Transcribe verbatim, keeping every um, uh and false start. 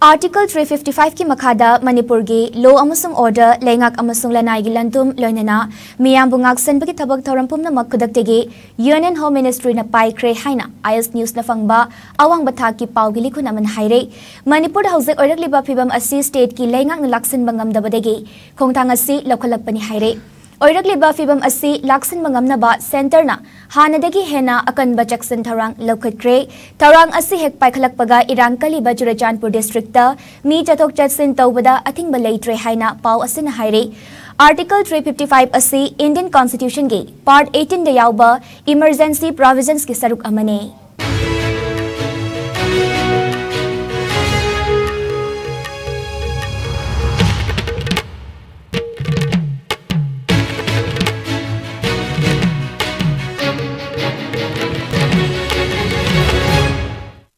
Article three fifty five ꯀꯤ ꯃꯈꯥꯗ ꯃꯅꯤꯄꯨꯔꯒꯤ law ꯑꯃꯁꯨꯡ order, ꯂꯩꯉꯥꯛ ꯑꯃꯁꯨꯡ ꯂꯅꯥꯏꯒꯤ ꯂꯟꯊꯨꯝ, ꯂꯣꯏꯅꯅ ꯃꯤꯌꯥꯝꯕꯨ ꯉꯥꯛꯁꯦꯟꯕꯒꯤ ꯊꯕꯛ ꯊꯧꯔꯝ ꯄꯨꯝꯅꯃꯛ ꯈꯨꯗꯛꯇꯒꯤ Union Home Ministry ꯅ ꯄꯥꯏꯈ꯭ꯔꯦ ꯍꯥꯏꯅ I S News ꯅ ꯐꯪꯕ ꯑꯋꯥꯡꯕ ꯊꯥꯛꯀꯤ ꯄꯥꯎꯒꯤ ꯂꯤꯈꯨꯟ ꯑꯃꯅ ꯍꯥꯏꯔꯦ꯫ ꯃꯅꯤꯄꯨꯔꯗ ꯍꯧꯖꯤꯛ ꯑꯣꯏꯔꯛꯂꯤꯕ ꯐꯤꯕꯝ ꯑꯁꯤ state ꯀꯤ ꯂꯩꯉꯥꯛꯅ ꯂꯥꯛꯁꯤꯟꯕ ꯉꯝꯗꯕꯗꯒꯤ ꯈꯣꯡꯊꯥꯡ ꯑꯁꯤ ꯂꯧꯈꯠꯂꯛꯄꯅꯤ ꯍꯥꯏꯔꯦ꯫ ꯑꯣꯏꯔꯛꯂꯤꯕ ꯐꯤꯕꯝ ꯑꯁꯤ ꯂꯥꯛꯁꯤꯟꯕ ꯉꯝꯅꯕ centre ꯅ ꯍꯥꯟꯅꯗꯒꯤ ꯍꯦꯟꯅ ꯑꯀꯟꯕ ꯆꯦꯛꯁꯤꯟ ꯊꯧꯔꯥꯡ ꯂꯧꯈꯠꯈ꯭ꯔꯦ꯫ ꯊꯧꯔꯥꯡ ꯑꯁꯤ ꯍꯦꯛ ꯄꯥꯏꯈꯠꯂꯛꯄꯒ ꯏꯔꯥꯡ ꯀꯜꯂꯤꯕ ꯆꯨꯔꯆꯥꯟꯄꯨꯔ district ꯇ ꯃꯤ ꯆꯠꯊꯣꯛ ꯆꯠꯁꯤꯟ ꯇꯧꯕꯗ ꯑꯊꯤꯡꯕ ꯂꯩꯇ꯭ꯔꯦ ꯍꯥꯏꯅ ꯄꯥꯎ ꯑꯁꯤꯅ ꯍꯥꯏꯔꯤ꯫ Article three fifty five ꯑꯁꯤ Indian Constitution ꯒꯤ Part eighteen ꯗ ꯌꯥꯎꯕ emergency provisions ꯀꯤ ꯁꯔꯨꯛ ꯑꯃꯅꯤ꯫